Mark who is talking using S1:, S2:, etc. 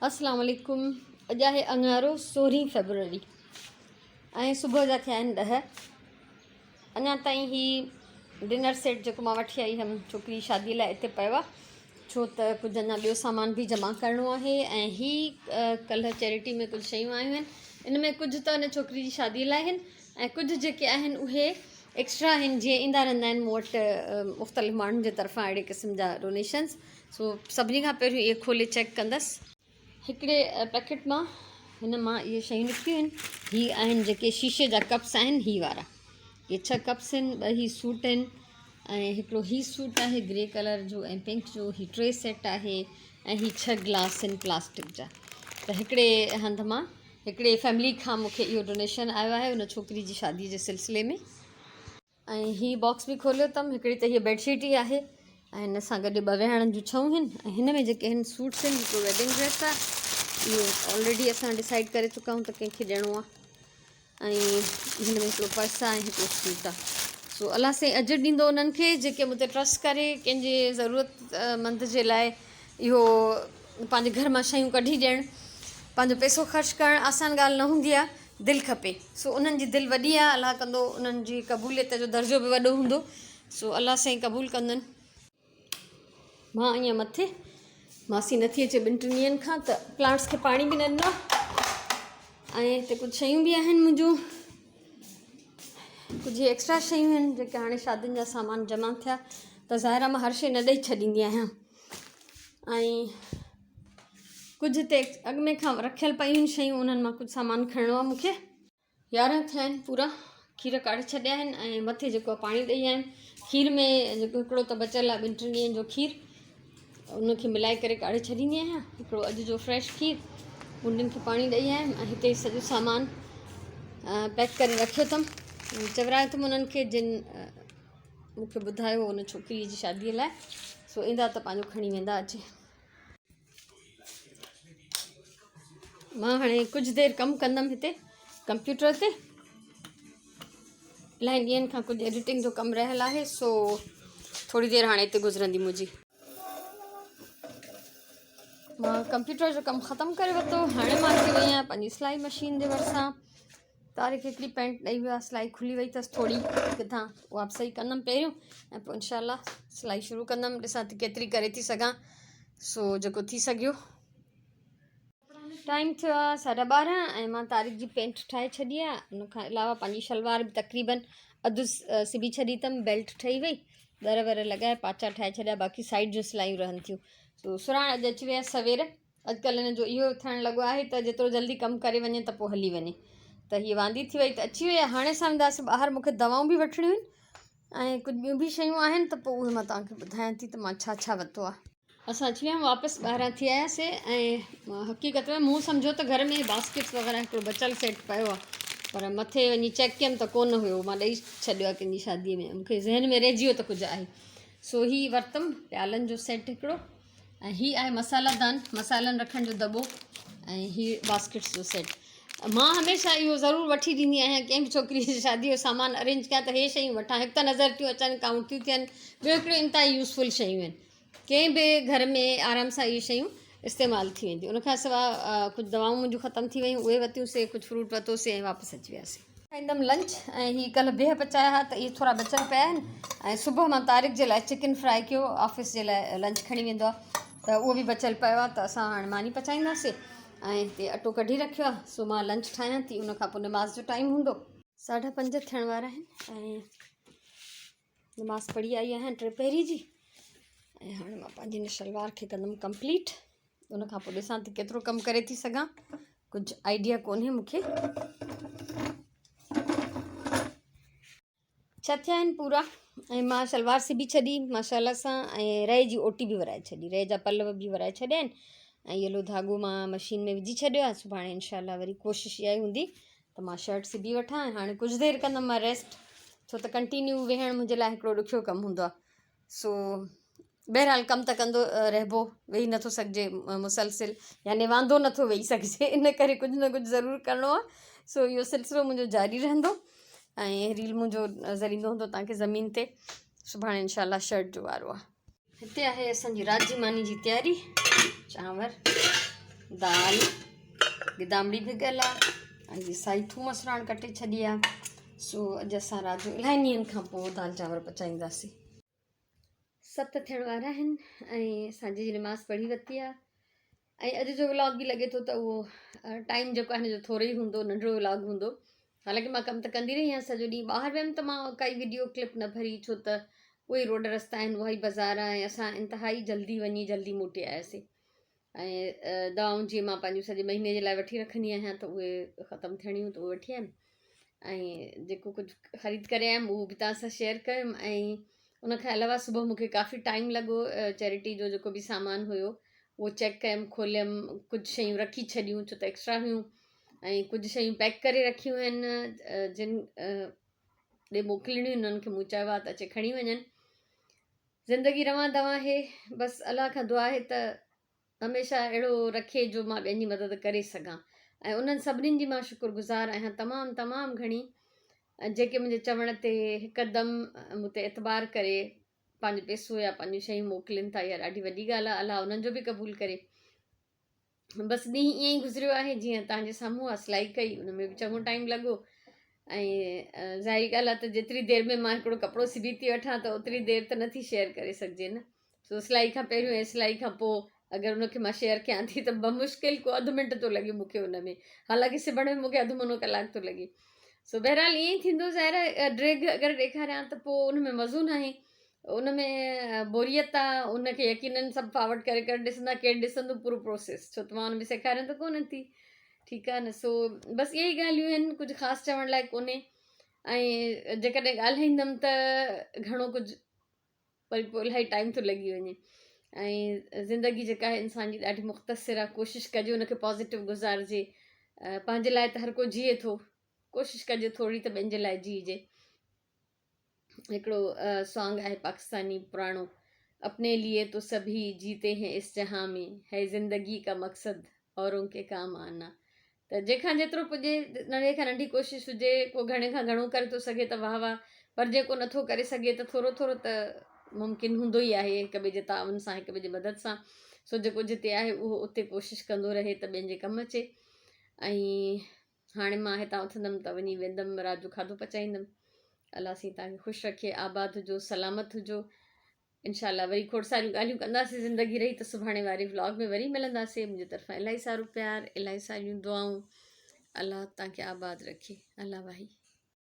S1: اسلام عليڪم اڄ آهي اڱارو سورهين فيبروري ۽ صبح جا ٿيا آهن 10. اڃا تائين هي ڊنر سيٽ جيڪو مان وٺي آئي هيم ڇوڪري شادي لاء اتي پيو آهي، ڇو ته ڪجهه اڃا ٻيو سامان به جمع ڪرڻو آهي. ۽ هي ڪلهه چيرٽي ۾ ڪجهه شيون آيون آهن، ان ۾ ڪجهه ته ان ڇوڪري جي شادي لاء آهن ۽ ڪجهه جيڪي آهن اهي ايڪسٽرا آهن، جيئن ايندا رهندا آهن مون وٽ مختلف ماڻهن جي طرفان اهڙي قسم جا ڊونيشنز. سو سڀني کان پهريون اهي کولي چيڪ ڪندس. هڪڙي پيڪيٽ مان هن مان اهي شيون نڪتيون آهن. هي آهن جيڪي شيشي جا ڪپس آهن، هي وارا اهي 6 ڪپس آهن، 2 هي سوٽ آهن ۽ هڪڙو هي سوٽ آهي گري ڪلر جو ۽ پنڪ جو، هي 3 سيٽ آهي ۽ هي 6 گلاس آهن پلاسٽڪ جا. ته هڪڙي هنڌ مان هڪڙي فيملي کان مونکي اهو ڊونيشن آيو آهي ان ڇوڪري جي شادي جي سلسلي ۾. ۽ هي باڪس به کوليو اٿم، هڪڙي ته هيء بيڊ شيٽ ئي آهي ۽ هن سان گڏ 2 ويهاڻن جون ڇئون آهن ۽ هن ۾ جيڪي آهن سوٽس آهن، هڪڙو ويڊنگ ڊريس آهي، اهو آلريڊي اسان ڊسائيڊ ڪري چڪا آهيون ته ڪنهن کي ڏيڻو آهي، ۽ هن ۾ هڪڙو پرس آهي ۽ هڪڙو سوٽ آهي. سو الله سائين اجر ڏيندو انهن کي جيڪي مون تي ٽرسٽ ڪري ڪنهن جي ضرورت مند جي لاء اهو پنهنجي گهر مان شيون ڪڍي ڏيڻ، پنهنجو پئسو خرچ ڪرڻ آسان ڳالهه نه هوندي آهي، دل کپي. سو انهن جي دل وڏي آهي، الله ڪندو انهن جي قبوليت جو درجو به وڏو هوندو، سو الله سائين قبول ڪندن. مان ائين مٿي ماسي نٿي اچي ٻن ٽن ڏينهن کان ته پلانٽس کي پاڻي به نه ڏنو آهي ۽ هتي ڪجهه شيون به آهن منهنجون، ڪجهه ايڪسٽرا شيون آهن جيڪي هاڻي شادين جا سامان جمع ٿيا ته ظاهر آهي مان هر شي نه ڏئي ڇڏيندي آهيان. ۽ ڪجهه هتي اڳ ۾ کان رکيل پيون آهن شيون، انهن مان ڪجهه سامان کڻڻو آهي مونکي. 11 ٿيا آهن پورا، کير ڪاڙهي ڇڏيا آهن ۽ مٿي جيڪو آهي پاڻي ڏئي آيا آهن. کير ۾ جيڪو هڪڙو ته بچيل آهي ٻن ٽن ڏينهن جو کير، ان کي ملائي ڪري ڪاڙهي ڇڏيندي آهيان. هڪڙو اڄ جو فريش کير، ڪونڊين کي پاڻي ڏئي آيم ۽ هتي سڄو سامان پيڪ ڪري رکيو اٿم. چورايو اٿم انهن کي جن مون کي ٻڌايو ان ڇوڪريء جي شاديء لاء، سو ايندا ته پنهنجو کڻي ويندا اچي. مان هاڻي ڪجهه دير ڪم ڪندم هتي ڪمپيوٽر تي. الاهي ڏينهن کان ڪجهه ايڊيٽنگ جو ڪم رهيل آهي، سو ٿوري دير هاڻي هتي گذرندي منهنجي. مان ڪمپيوٽر جو ڪم ختم ڪري ورتو، هاڻي مان اچي وئي آهيان پنهنجي سلائي مشين جي ڀرسان. طارق هڪڙي پينٽ ڏئي ويو آهي، سلائي کلي وئي اٿس ٿوري ڪٿان، اها به صحيح ڪندم پهريون ۽ پوء انشاء الله سلائي شروع ڪندم. ڏسان ٿي ڪيتري ڪري ٿي سگهان، سو جيڪو ٿي سگهيو. ٽائيم ٿيو آهي 12:30 ۽ مان طارق جي پينٽ ٺاهي ڇڏي آهي. ان کان علاوه پنهنجي شلوار به تقريبن اڌ سبي ڇڏي اٿم، بيلٽ ٺهي وئي، در ور لڳائي پاچا ٺاهي ڇڏيا، باقي سائيڊ جون سلايون رهن ٿيون. سو سراڻ اڄ اچي ويا سوير. اڄڪلهه هن جو اهو ٿيڻ لڳو آهي ته جيترو جلدي ڪم ڪري وڃي ته پوء هلي وڃي. ته هيء واندي ٿي وئي ته اچي وئي آهي. هاڻي اسان وينداسين ٻاهر، مون کي دوائون به وٺڻيون آهن ۽ ڪجهه ٻيون به شيون آهن ته پوء اهي مان توهان کي ٻڌايان ٿي ته مان ڇا ڇا ورتو آهي. اسان اچي ويا آهيون واپس، ٻاهران ٿي آياسين ۽ حقيقت ۾ مون سمجهيو ته گهر ۾ باسڪيٽس وغيره هڪڙو بچل سيٽ پيو آهي، پر مٿي وڃي چيڪ ڪيم ته ڪونه هيو. مان ڏئي ڇڏيو آهي ڪنهن جي شاديء ۾، مون کي ذهن ۾ رهجي ويو ته ڪجهه آهي. سو هي ورتم پيالن جو سيٽ هڪڙو، ۽ هي آهي مسالا دان، مسالن رکڻ جو دٻو، ۽ هي باسڪيٽس جو سيٽ. مان هميشه اهو ضرور وٺي ڏيندي آهيان ڪنهن به ڇوڪري جي شادي جو سامان ارينج ڪيان ته هي شيون وٺان. هڪ ته نظر ٿيون اچن، ڪائونٽ ٿيون ٿين، ٻيو هڪڙيون انتهائي يوزفل شيون آهن، ڪنهن به گهر ۾ آرام سان اهي شيون استعمال ٿي وينديون. ان کان سواء ڪجهه دوائون منهنجون ختم ٿي ويون، اهي ورتيون سي، ڪجهه فروٽ ورتو سي ۽ واپس اچي وياسي. کائيندم لنچ ۽ هي ڪلهه بيهه پچايا ها ته اهي ٿورا بچيل پيا آهن ۽ صبح مان طارق جي لاء چڪن فرائي ڪيو، آفيس جي لاء لنچ کڻي ويندو آهي ته اهو به بچيل پيو آهي ته اسان هاڻي ماني پچائينداسي ۽ هتي اٽو ڪڍي رکيو آهي، سو مان لنچ ٺاهيان ٿي، ان کان پوء نماز جو ٽائيم هوندو. 5:30 ٿيڻ وارا آهن ۽ نماز پڙهي آئي آهيان ٽي پهري جي ۽ هاڻي مان پنهنجي هن شلوار کي ڪندم ڪمپليٽ. ان کان پوء ڏسان ٿي ڪيترو ڪم ڪري ٿي سگهان، ڪجهه آئيڊيا ڪونهي مون کي. ڇهه ٿيا آهن پورا ۽ مان شلوار سبي ڇڏي ماشاء الله سان ۽ رئي جي اوٽي به ورائي ڇڏي، رئي جا پلو به ورائي ڇڏيا آهن ۽ يلو ڌاڳو مان مشين ۾ وجهي ڇڏيو آهي. سڀاڻي انشاء الله وري ڪوشش اها ئي هوندي ته مان شرٽ سبي وٺان ۽ هاڻي ڪجهه دير ڪندم مان ريسٽ، ڇو ته ڪنٽينيو ويهڻ منهنجي لاء هڪڙو ڏکيو ڪم هوندو آهي. سو بهرحال ڪم ته ڪندو رهبو، ويهي نٿو سگهجي مسلسل، يعني واندو نٿو ويهي سگهجي، ان ڪري ڪجهه نه ڪجهه ضرور ڪرڻو آهي. سو اهو سلسلو منهنجو جاري رهندو ۽ ريل منهنجو نظر ايندو هوندو توهان کي زمين تي. سڀاڻي انشاء الله شرٽ جو وارو آهي. هتي آهي اسان جي رات جي ماني جي تياري، چانور دال گدامڙي ڀڳل آ ۽ هي سائي ٿوم سراڻ ڪٽي ڇڏي آ. سو اڄ اسان رات جو الاهي ڏينهن کان پوء دال چانور پچائينداسين. ست ٿيڻ وارا آهن ۽ سانجهي جي نماز پڙهي ورتي آ ۽ اڄ جو ولاگ به لڳي ٿو ته اهو ٽائيم جيڪو آهي هن جو ٿورو ئي هوندو، ننڍڙو ولاگ هوندو. حالانڪه مان ڪم ته ڪندي رهي آهيان سڄو ڏينهن، ٻاهر ويم ته مان ڪائي وڊيو ڪلپ نه ڀري ڇو ته اهي ئي روڊ رستا آهن، اها ئي بازار آهي ۽ اسان انتهائي جلدي وڃي جلدي موٽي آياسين. ۽ دوائون جيئن مان پنهنجون سڄي مهيني جي لاء وٺي رکندي آهيان ته اهي ختم ٿيڻيون ته اهي وٺي آيم ۽ جيڪو ڪجهه خريد ڪري آيم اهو به توهان سان شيئر ڪيم ۽ ان کان علاوه صبح مون کي ڪافي ٽائيم لڳو چيرٽي جو جيڪو به سامان هيو اهو چيڪ ڪيم کوليم ڪجهه شيون رکي ڇڏيون ڇو ته ايڪسٽرا هيون ۽ ڪجهه شيون پيڪ ڪري رکيون آهن جن ڏي موڪلڻيون انهن کي مون چيو آهي ته اچي کڻي وڃن. زندگي روان دوان آهي بس الله کان دعا آهي ته هميشه اهڙو رکي جو مان ٻين جي مدد ڪري سگهان ۽ انهن سڀني جي مان شڪر گذار آهيان تمام تمام گهڻي جيڪي منهنجي چوڻ تي هڪدم مون تي اعتبار ڪري پنهنجو پيسو يا پنهنجون شيون موڪلين ٿا اها ڏاڍي وڏي ڳالهه آهي الله انهن جو به قبول ڪري. بس ڏينهن ائين ئي گذريو آهي جيئن توهان جي سامهون آ سلائي ڪئي ان ۾ به چڱو ٽائيم لڳو ۽ ظاهري ڳالهه آهي ته جيتري دير ۾ مان هڪڙو ڪپڙو سبي ٿي وٺان ته اوتري دير ته نٿي شيئر ڪري سگهجي نه سو سلائي کان پهريون ۽ سلائي کان پوء اگر ان کي مان شيئر ڪيان ٿي ته بمشڪل ڪو اڌ منٽ ٿو لڳي مون کي ان ۾ حالانڪه سبڻ ۾ مون کي اڌ منو ڪلاڪ ٿو لڳي سو بهرحال ائين ئي ٿيندو ظاهر آهي ڊيگهه اگر ڏيکاريان ته پوء ان ۾ مزو ناهي ان ۾ بوريت آ ان کي يقينن سڀ فارورڊ ڪري ڪري ڏسندا ڪير ڏسندو پورو پروسيس ڇو ته مان ان ۾ سيکاريان ته ڪونه ٿي ٺيڪ آ نه سو بس اهي ئي ڳالهيون آهن ڪجهه خاص چوڻ لاء ڪونهي ۽ جيڪڏهن ڳالهائيندم ته گهڻو ڪجهه وري پوء الاهي ٽائيم ٿو لڳي وڃي ۽ زندگي جيڪا آهي انسان جي ڏاڍي مختصر آ ڪوشش ڪجي ان کي پازيٽو گذارجي پنهنجي لاء ته هر ڪو جيئي ٿو ڪوشش ڪجي ٿوري ته ٻين جي لاء جيئجي. هڪڙو سانگ آهي پاڪستاني پراڻو اپني لئي تو سڀي جيتي هين اس جهان ۾ هي زندگي ڪا مقصد اورون ڪي ڪام آنا ته جنهن کان جيترو پڄي ننڍي کان ننڍي ڪوشش هجي ڪو گهڻي کان گهڻو ڪري ٿو سگهي ته واهه واهه پر جيڪو نٿو ڪري سگهي ته ٿورو ٿورو ته ممڪن هوندو ئي آهي هڪ ٻئي جي تعاون سان هڪ ٻئي جي مدد سان سو جيڪو جتي آهي اهو اتي ڪوشش ڪندو رهي ته ٻين جي ڪم اچي ۽ هاڻي مان هتان اٿندم ته وڃي ويندم رات جو کاڌو پچائيندم. الله سائين توهان کي خوش رکي آباد هجو سلامت هجو انشاء الله وري کوڙ ساريون ڳالهيون ڪنداسين زندگي رهي ته سڀاڻي واري ولاگ ۾ وري ملنداسين منهنجي طرفان الاهي سارو پيار الاهي ساريون دعائون الله توهان کي آباد رکي الله واهي.